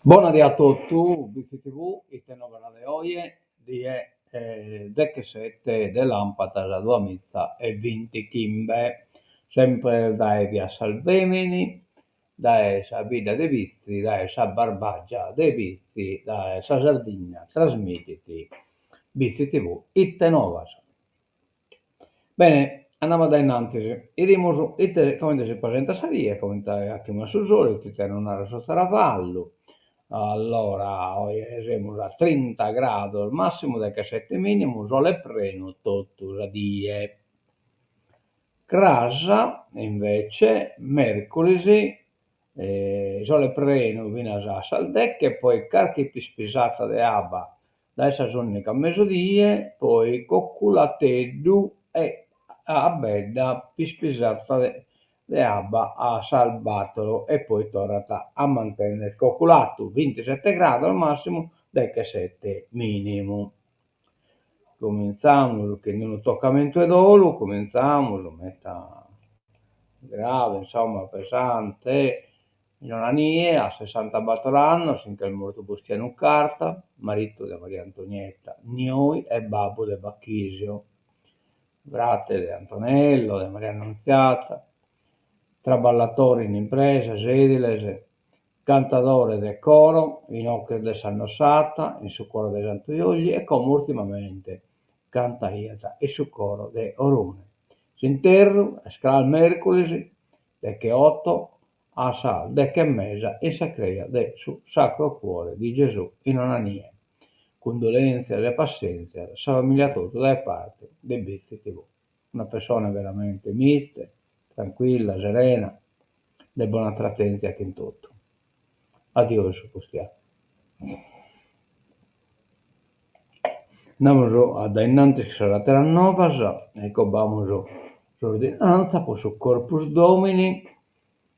Bona die a totu, Bitzi TV, ite novas de oje, die dechesete de làmpadas duamiza e bintichimbe, semper dae via Salvemini, dae sa bidda de Bitzi, dae sa Barbàgia de Bitzi, dae sa Sardigna trasmitit Bitzi TV ite novas. Bene, andamus dae innantis, 'idimus ite comente si presentat sa die, comente 'achimus a su solitu, ite nos narat su zaravallu. Allora, oje semus a trinta grados massimu, dechesete minimu, sole prenu totu sa die. Cras, invece, mèrculis, sole prenu finas a sas deche, poi carchi pispisata de abba dae sas ùndighi a mesudie, poi coculateddu e abbedda pispisata de abba a sas bàtoro e poi torrat a mantènnere coculatu, bintisete grados màssimu, dechesete mìnimu. Cumintzamus chin unu tocamentu 'e dolu, cumintzamus meta grave, insomma pesante, in Onanie a sessantabator annos si nch'est mortu Bustianu Carta, maritu de Maria Antonietta Nioi e babbu de Bachisio, frate de Antonello, de Maria Annunziata, traballatore in impresas ediles, Cantadore de coro in Oches de Sannosata, in su coro de Santu Juilli e como urtimamente cantaiat in su coro de Orune. S'interru est cras mèrculis decheoto a sas deche e mesa in sa creja de su Sacro Cuore di Gesù in Onanie. Cundolèntzias e passèntzias a sa famìlia totu dae parte de Bitzi TV. Una pessone veramente mite, tranquilla, serena, de bona tratèntzia chin totu. Adiosu Bustià. Andamus a dae innantis chin sas àteras novas, ecco b'amus s'ordinantza po su Corpus Domini,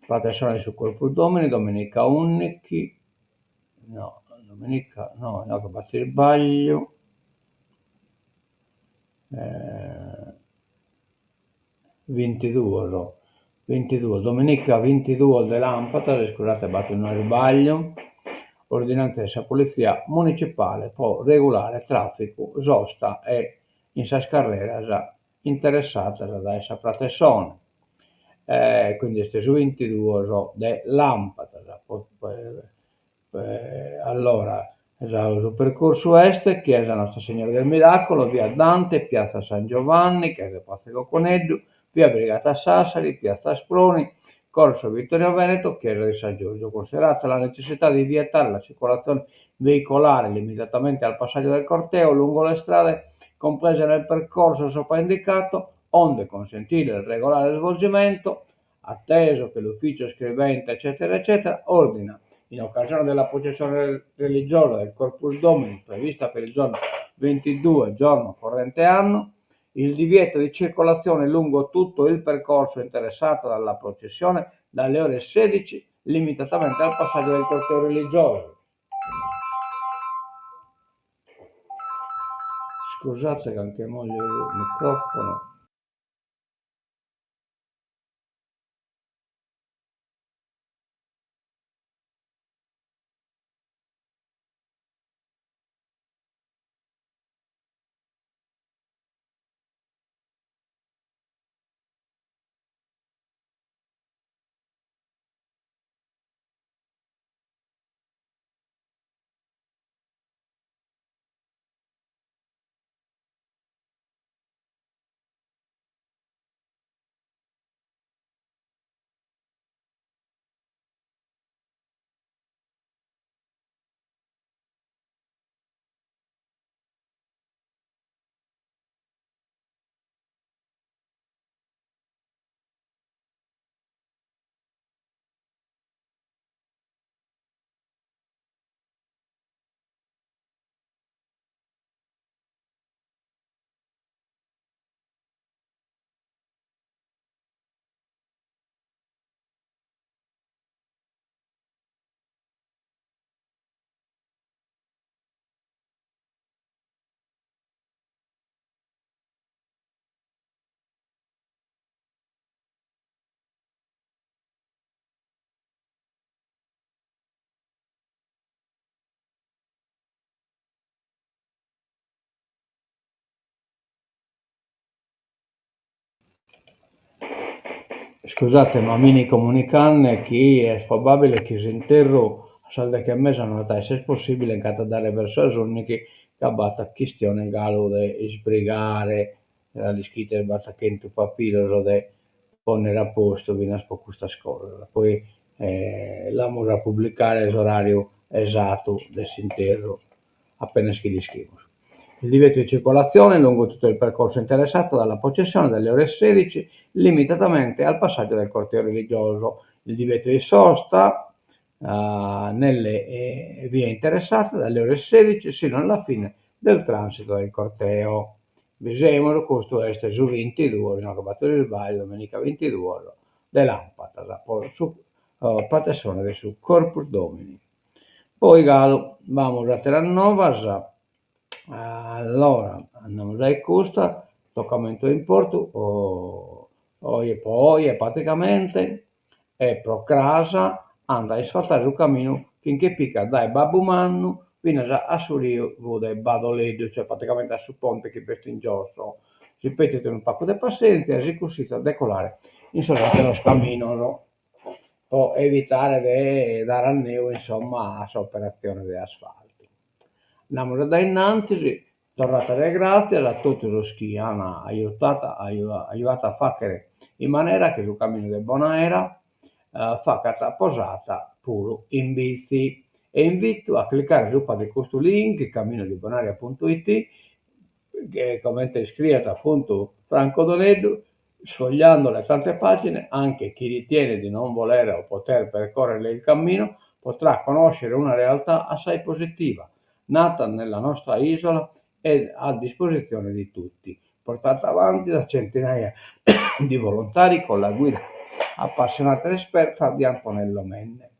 protessone de su Corpus Domini, dominica ùndichi, no, dominica no, inoghe b'at isbagliu Bintiduos, bintiduos, dominica bintiduos de làmpadas, iscusate b'at unu isbagliu, ordinàntzia de sa politzia municipale po regulare tràficu, sosta e in sas carreras interessadas dae sa pratessone. Quindi est su bintiduos de làmpadas Allora, su percursu est, Chiesa Nostra Signora del Miracolo, via Dante, piazza San Giovanni, chiesa Patze Coconeddu, via Brigata Sassari, piazza Asproni, corso Vittorio Veneto, chiesa di San Giorgio. Considerata la necessità di vietare la circolazione veicolare limitatamente al passaggio del corteo lungo le strade comprese nel percorso sopra indicato, onde consentire il regolare svolgimento atteso che l'ufficio scrivente eccetera eccetera ordina, in occasione della processione religiosa del Corpus Domini prevista per il giorno 22 giorno corrente anno, il divieto di circolazione lungo tutto il percorso interessato dalla processione dalle ore 16 limitatamente al passaggio del corteo religioso. Scusate che anche moglio il microfono. Iscusate ma mi 'enit comunicande chi est probabile chi s'interru a sas deghe e mesa no at a esser possibile, nch'at a andare versu sas undighi ca b'at chistiones galu de isbrigare, ja l'ischides b'at chentu pabiros de ponnere a postu finas pro custas cosas, poi l'amus a publicare s'orariu esatu de s'interru apenas chi l'ischimus. Il divieto di circolazione lungo tutto il percorso interessato dalla processione dalle ore 16 limitatamente al passaggio del corteo religioso. Il divieto di sosta nelle vie interessate dalle ore 16 sino alla fine del transito del corteo. Bi semus, custu est su bintiduos, si no apo fatu isbagliu, domenica bintiduos de làmpadas po su protessone de su Corpus Domini. Poi galu b'amus àteras novas, allora andamus a custa, tocamentu de importu oje po oje praticamente e pro cras ant a isfaltare su caminu chi nche picat dae Babbu Mannu finas a su riu de Badoleddu, cioè praticamente a su ponte chi b'est in giosso. Si petit unu pagu de passèntzia e si cussizat de colare in sos àteros caminos. po evitare de dare anneu insomma a s'operatzione de asfaltu. Andamus a dae innantis, torrat de gràtzias a totu sos chi an ajutadu ajuadu a fàghere in manera chi su caminu de Bonaera facat posada puru in bitzi. E invitu a clicare subra de custu link camminodibonaria puntu it comente iscriet apuntu Franco Doneddu Sfogliando le tante pagine, anche chi ritiene di non volere o poter percorrere il cammino, potrà conoscere una realtà assai positiva, nata nella nostra isola ed a disposizione di tutti, portata avanti da centinaia di volontari con la guida appassionata ed esperta di Antonello Menne.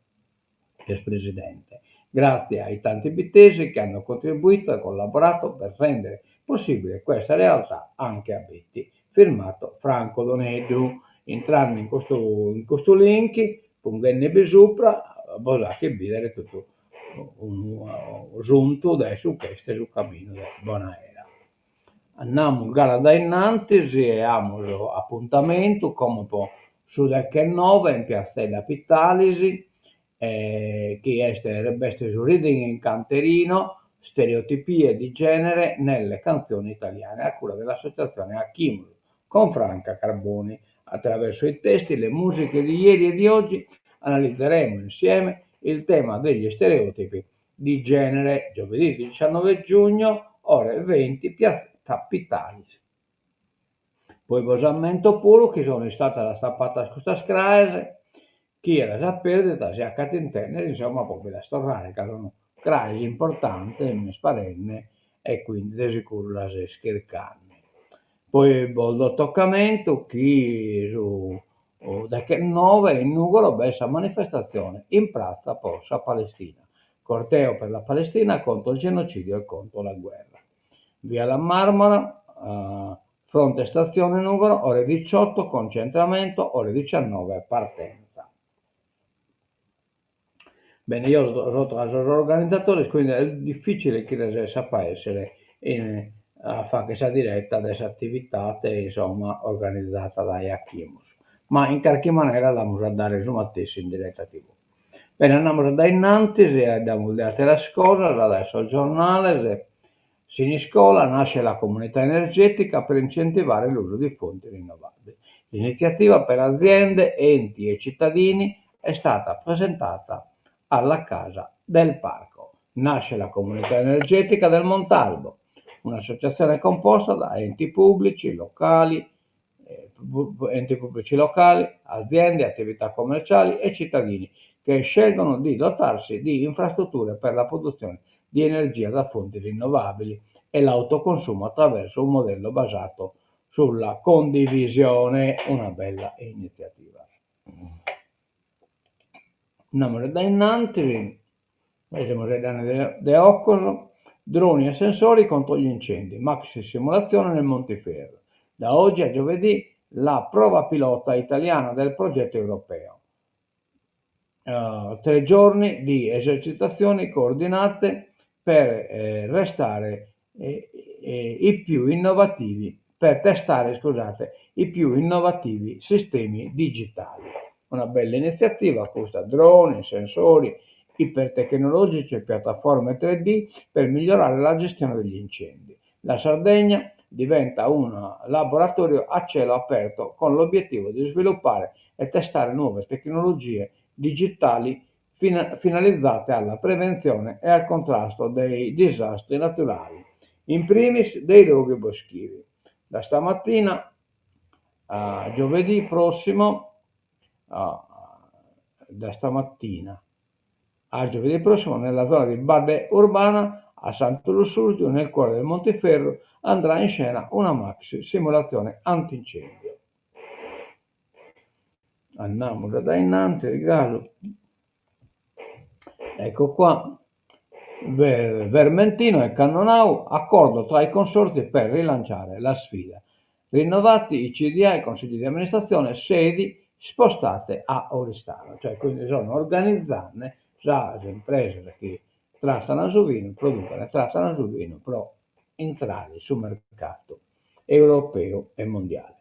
chi est presidente, grazie ai tanti bittesi che hanno contribuito e collaborato per rendere possibile questa realtà anche a Bitti. Firmato Franco Doneddu. Intrande in custu in custu link, punghendebi supra, bos faghet bìdere totu unu suntu de su ch'est su caminu de Bonaera. Andamus galu a dae innantis e amus apuntamentu como po su dechenoe in Piazzedda Pittalis chi est b'est su reading in canterino Stereotipie di genere nelle canzoni italiane a cura dell'associazione Achimus con Franca Carboni. Attraverso i testi, le musiche di ieri e di oggi analizzeremo insieme il tema degli stereotipi di genere. Giovedì 19 giugno, ore 20, Piazzetta Pittalis. Poi bos ammento puru chi sono istadas atzapadas custas craes, chie las at perdidas si 'acat intender, insomma, po bi las torrare, ca sono craes importantes, m'est parende, e quindi de sicuru las est chircande. Poi bos do tocamentu chi su dechenoe in Nùgoro b'est sa manifestatzione in pratza po sa Palestina, Corteo per la Palestina contro il genocidio e contro la guerra. Via La Marmora, fronte stazione Nùgoro, ore 18, concentramento, ore 19, partenza. Bene, io so tra sos organizadores, quindi est difficile chi resessa a essere in a fagher sa diretta de s'attivitade, insomma, organizada dae Achimus, ma in carchi manera l'amus a dare su matessi in diretta tivù. Bene, andamus a dae innantis e 'aeddamus de àteras cosas, dae sos giornales. Siniscola nasce la comunità energetica per incentivare l'uso di fonti rinnovabili. L'iniziativa per aziende, enti e cittadini è stata presentata alla Casa del Parco. Nasce la comunità energetica del Montalbo, un'associazione composta da enti pubblici, locali, enti pubblici locali, aziende, attività commerciali e cittadini che scelgono di dotarsi di infrastrutture per la produzione di energia da fonti rinnovabili e l'autoconsumo attraverso un modello basato sulla condivisione. Una bella iniziativa. Andamus dae innantis, semus 'aeddende de 'ocos, droni e sensori contro gli incendi, maxi simulazione nel Montiferru. Da oggi a giovedì la prova pilota italiana del progetto europeo. Tre giorni di esercitazioni coordinate per restare i più innovativi. Per testare, scusate, i più innovativi sistemi digitali. Una bella iniziativa custa, droni, sensori ipertecnologici e piattaforme 3D per migliorare la gestione degli incendi. La Sardegna diventa un laboratorio a cielo aperto con l'obiettivo di sviluppare e testare nuove tecnologie digitali finalizzate alla prevenzione e al contrasto dei disastri naturali, in primis dei roghi boschivi. Da stamattina a giovedì prossimo, da stamattina a giovedì prossimo nella zona di Badde Urbana a Santu Lussurgiu, nel cuore del Montiferru, andrà in scena una maxi simulazione antincendio. Andamus a dae innantis galu. Ecco qua. Vermentino e Cannonau, accordo tra i consorzi per rilanciare la sfida. Rinnovati i CDA e i consigli di amministrazione, sedi spostate a Oristano, cioè quindi sono organizzende sas impresas chi trattan su binu, producono e trattan su binu pro intrare in su mercatu europeu e mondiale.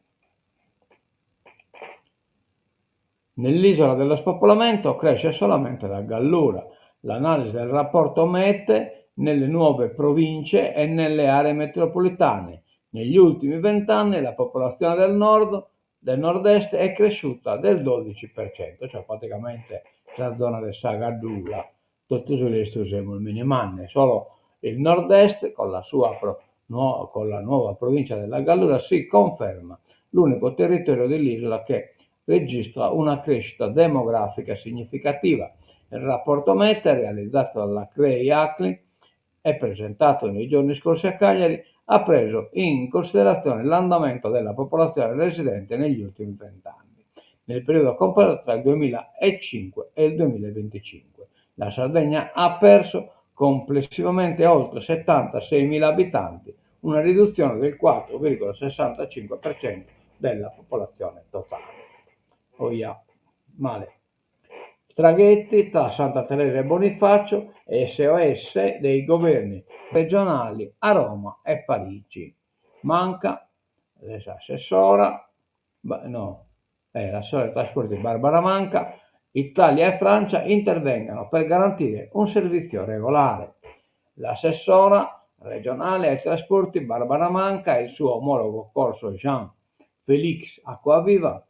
Nell'isola dello spopolamento cresce solamente la Gallura. L'analisi del rapporto Mete nelle nuove province e nelle aree metropolitane. Negli ultimi vent'anni la popolazione del nord, del nord-est è cresciuta del 12%, cioè praticamente sa zona de sa Gaddura, totu su restu semus minimande, solo il nord-est con la sua con la nuova provincia della Gallura si conferma l'unico territorio dell'isola che registra una crescita demografica significativa. Il rapporto Mete, realizzato dalla Crei Acli e presentato nei giorni scorsi a Cagliari, ha preso in considerazione l'andamento della popolazione residente negli ultimi vent'anni, nel periodo compreso tra il 2005 e il 2025. La Sardegna ha perso complessivamente oltre 76.000 abitanti, una riduzione del 4,65% della popolazione totale. Oia, male. Traghetti tra Santa Teresa e Bonifacio, SOS dei governi regionali a Roma e Parigi. Manca l'assessora, no, l'assessora dei trasporti Barbara Manca, Italia e Francia intervengano per garantire un servizio regolare. L'assessora regionale ai trasporti Barbara Manca e il suo omologo corso Jean Félix Acquaviva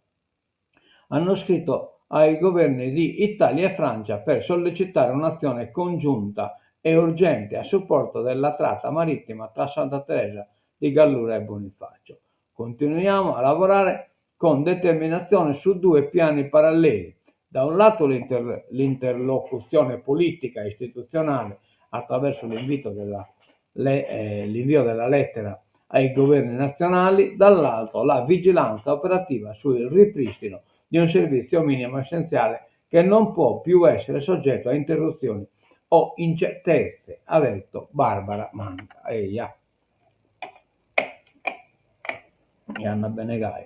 hanno scritto ai governi di Italia e Francia per sollecitare un'azione congiunta e urgente a supporto della tratta marittima tra Santa Teresa di Gallura e Bonifacio. Continuiamo a lavorare con determinazione su due piani paralleli. Da un lato l'interlocuzione politica e istituzionale attraverso l'invio della, le, l'invio della lettera ai governi nazionali, dall'altro la vigilanza operativa sul ripristino di un servizio minimo essenziale che non può più essere soggetto a interruzioni o incertezze, ha detto Barbara Manca. Eia. E andat bene gai.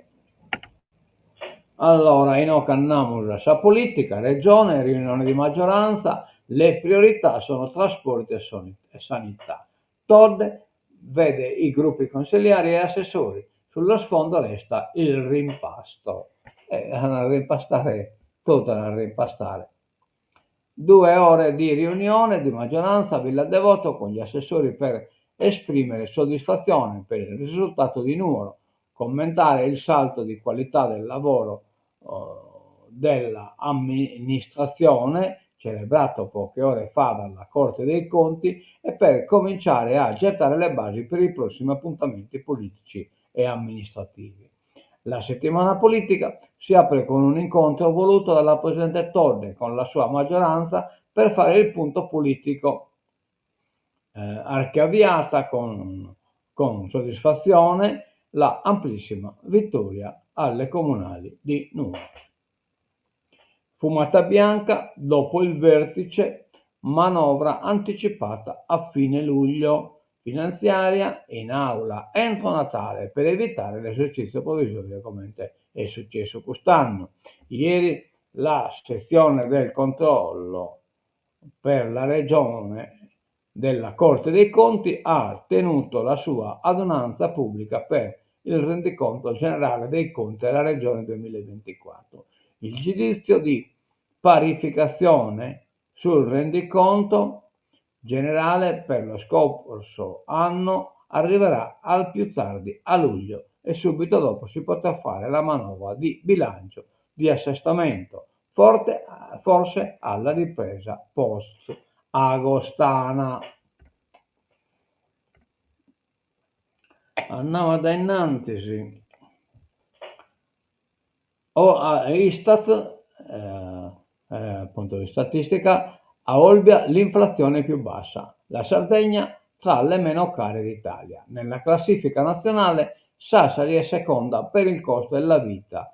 Allora, inoghe andamus a sa politica, regione, riunione di maggioranza, le priorità sono trasporti e sanità. Todde vede i gruppi consiliari e assessori, sullo sfondo resta il rimpasto. E a rimpastare, tutto a rimpastare. Due ore di riunione di maggioranza a Villa Devoto con gli assessori per esprimere soddisfazione per il risultato di Nuoro, commentare il salto di qualità del lavoro dell'amministrazione celebrato poche ore fa dalla Corte dei Conti e per cominciare a gettare le basi per i prossimi appuntamenti politici e amministrativi. La settimana politica si apre con un incontro voluto dalla Presidente Todde con la sua maggioranza per fare il punto politico, archiviata con, con soddisfazione la amplissima vittoria alle comunali di Nuoro. Fumata bianca dopo il vertice, manovra anticipata a fine luglio, finanziaria in aula entro Natale per evitare l'esercizio provvisorio come è successo quest'anno. Ieri la sezione del controllo per la regione della Corte dei Conti ha tenuto la sua adunanza pubblica per il rendiconto generale dei conti della Regione 2024. Il giudizio di parificazione sul rendiconto generale per lo scorso anno arriverà al più tardi a luglio e subito dopo si potrà fare la manovra di bilancio di assestamento, forte, forse alla ripresa post agostana. Andamus a dae in antis. Istat, appunto istatistica, a Olbia l'inflazione più bassa, la Sardegna tra le meno care d'Italia. Nella classifica nazionale Sassari è seconda per il costo della vita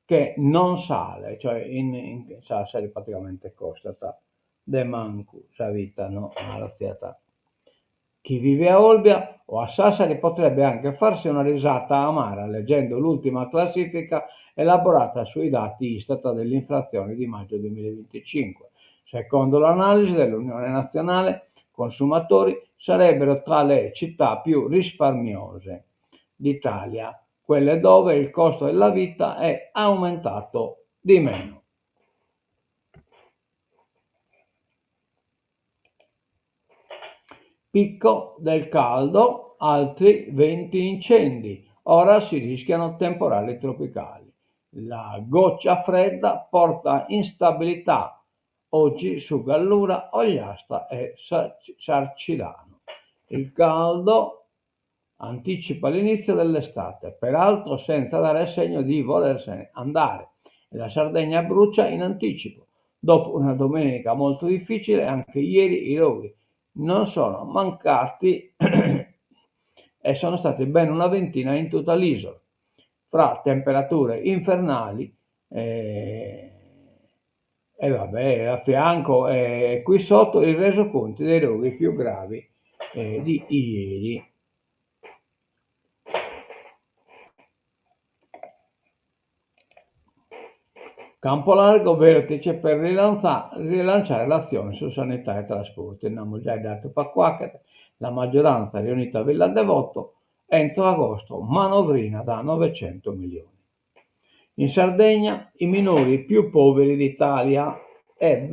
che non sale, cioè in, in Sassari praticamente costat de mancu sa vita no artziat. Chi vive a Olbia o a Sassari potrebbe anche farsi una risata amara leggendo l'ultima classifica elaborata sui dati Istat dell'inflazione di maggio 2025. Secondo l'analisi dell'Unione Nazionale Consumatori sarebbero tra le città più risparmiose d'Italia, quelle dove il costo della vita è aumentato di meno. Picco del caldo, altri 20 incendi. Ora si rischiano temporali tropicali. La goccia fredda porta instabilità oggi su Gallura, Ogliastra e Sarcidano. Il caldo anticipa l'inizio dell'estate, peraltro senza dare segno di volersene andare. E la Sardegna brucia in anticipo. Dopo una domenica molto difficile, anche ieri i roghi non sono mancati e sono stati ben una ventina in tutta l'isola. Fra temperature infernali eh, e vabbè, a fianco e qui sotto i resoconti dei roghi più gravi eh, di ieri. Campolargo vertice per rilanciare l'azione su sanità e trasporti. Nd'amus giai datu pagu 'achet, la maggioranza riunita a Villa Devoto, entro agosto manovrina da 900 milioni. In Sardegna i minori più poveri d'Italia e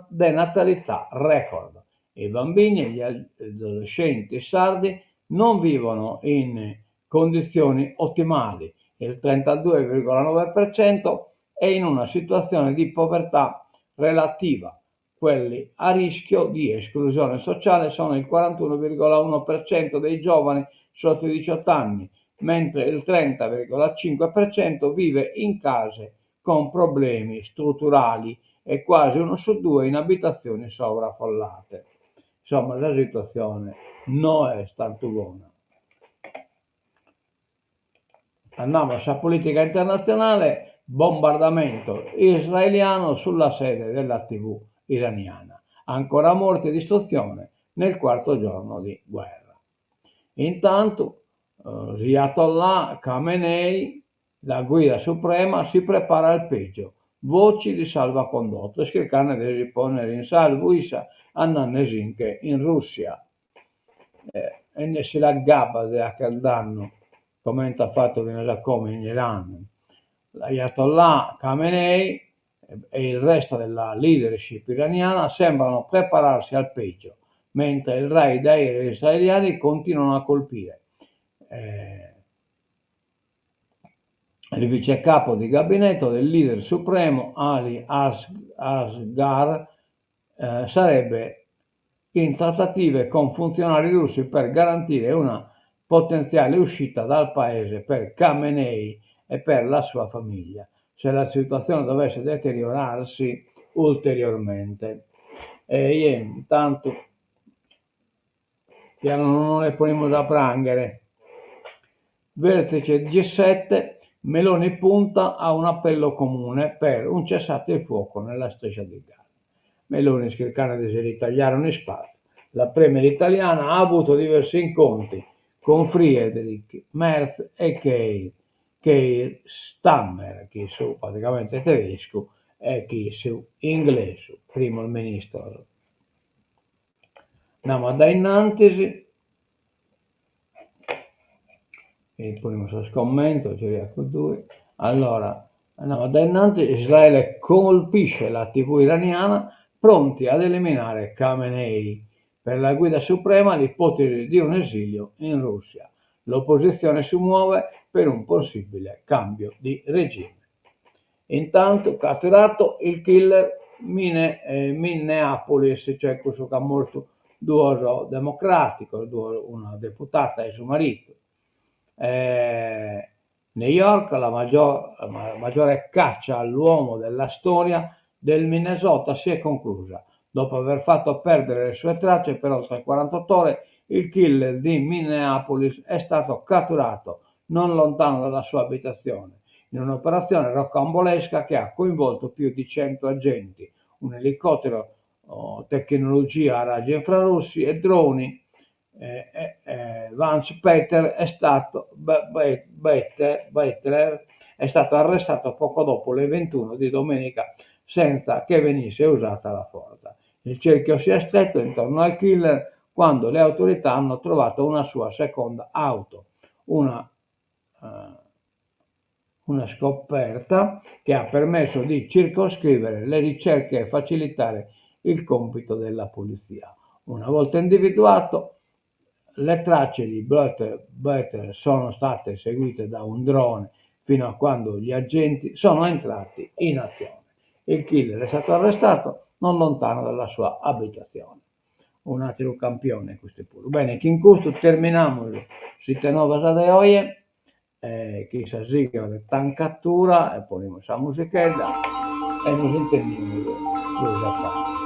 denatalità record. I bambini e gli adolescenti sardi non vivono in condizioni ottimali, il 32,9% è in una situazione di povertà relativa, quelli a rischio di esclusione sociale sono il 41,1% dei giovani sotto i 18 anni, mentre il 30,5% vive in case con problemi strutturali e quasi uno su due in abitazioni sovraffollate. Insomma, sa situatzione no est tantu bona. Andamus a sa polìtica internatzionale, bombardamento israeliano sulla sede della TV iraniana. Ancora morti e distruzione nel quarto giorno di guerra. Intantu s'Ayatollah Khamenei, la guida suprema, si prepara al peggio, voci di salvacondotto, est chircande de si ponnere in salvu issa andandesinche in Russia. E nessi l'agabbat de 'acher dannu, comente at fatu finas a como in Iran. L'Ayatollah Khamenei e il resto della leadership iraniana sembrano prepararsi al peggio, mentre i raid aerei israeliani continuano a colpire. Il vice capo di gabinetto del leader supremo Ali Asghar sarebbe in trattative con funzionari russi per garantire una potenziale uscita dal paese per Khamenei e per la sua famiglia, se la situazione dovesse deteriorarsi ulteriormente. E intantu ja non nos ponimus a pranghere. Vertice G7, Meloni punta a un appello comune per un cessate il fuoco nella striscia di Gaza. Meloni est chircande de si ritagliare un'ispàtziu. La premier italiana ha avuto diversi incontri con Friedrich Merz e Keir Keir Starmer, chi su praticamente tedescu e chi su inglesu, primos ministros. Andamus a dae innantis. E ponimus sos commentos, allora, andamus a dae innanti, Israele colpisce la TV iraniana, pronti ad eliminare Khamenei. Per la guida suprema l'ipotesi di un esilio in Russia. L'opposizione si muove per un possibile cambio di regime. Intanto catturato il killer Mine, eh, Minneapolis, cioè cussu chi at mortu duos democraticos, duos, una deputata e su maritu. Eh, New York, la maggior, la maggiore caccia all'uomo della storia del Minnesota si è conclusa. Dopo aver fatto perdere le sue tracce per oltre 48 ore, il killer di Minneapolis è stato catturato non lontano dalla sua abitazione, in un'operazione rocambolesca che ha coinvolto più di 100 agenti, un elicottero, oh, tecnologia a raggi infrarossi e droni. Eh, eh, eh, Vance Peter è stato, Bettler è stato arrestato poco dopo le 21 di domenica senza che venisse usata la forza. Il cerchio si è stretto intorno al killer quando le autorità hanno trovato una sua seconda auto, una, uh, una scoperta che ha permesso di circoscrivere le ricerche e facilitare il compito della polizia. Una volta individuato, le tracce di Bettler sono state seguite da un drone fino a quando gli agenti sono entrati in azione. Il killer è stato arrestato non lontano dalla sua abitazione. Un'ateru campione custu puru. Bene, chin custu terminamus s'Ite Novas de oje, eh, chin sa sigla de Tancatura e ponimus sa musichedda e nos intendimus prus a tardu.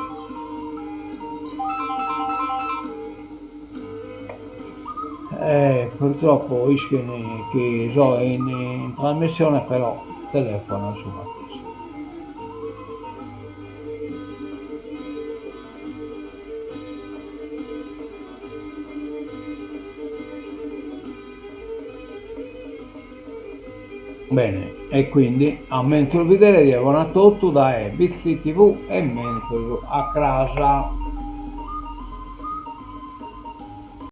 E purtroppo ischin chi so in trasmissione però telefonan su matessi. Bene, e quindi a menzus bidere die bona a totu dae BCTV e menzus a cras.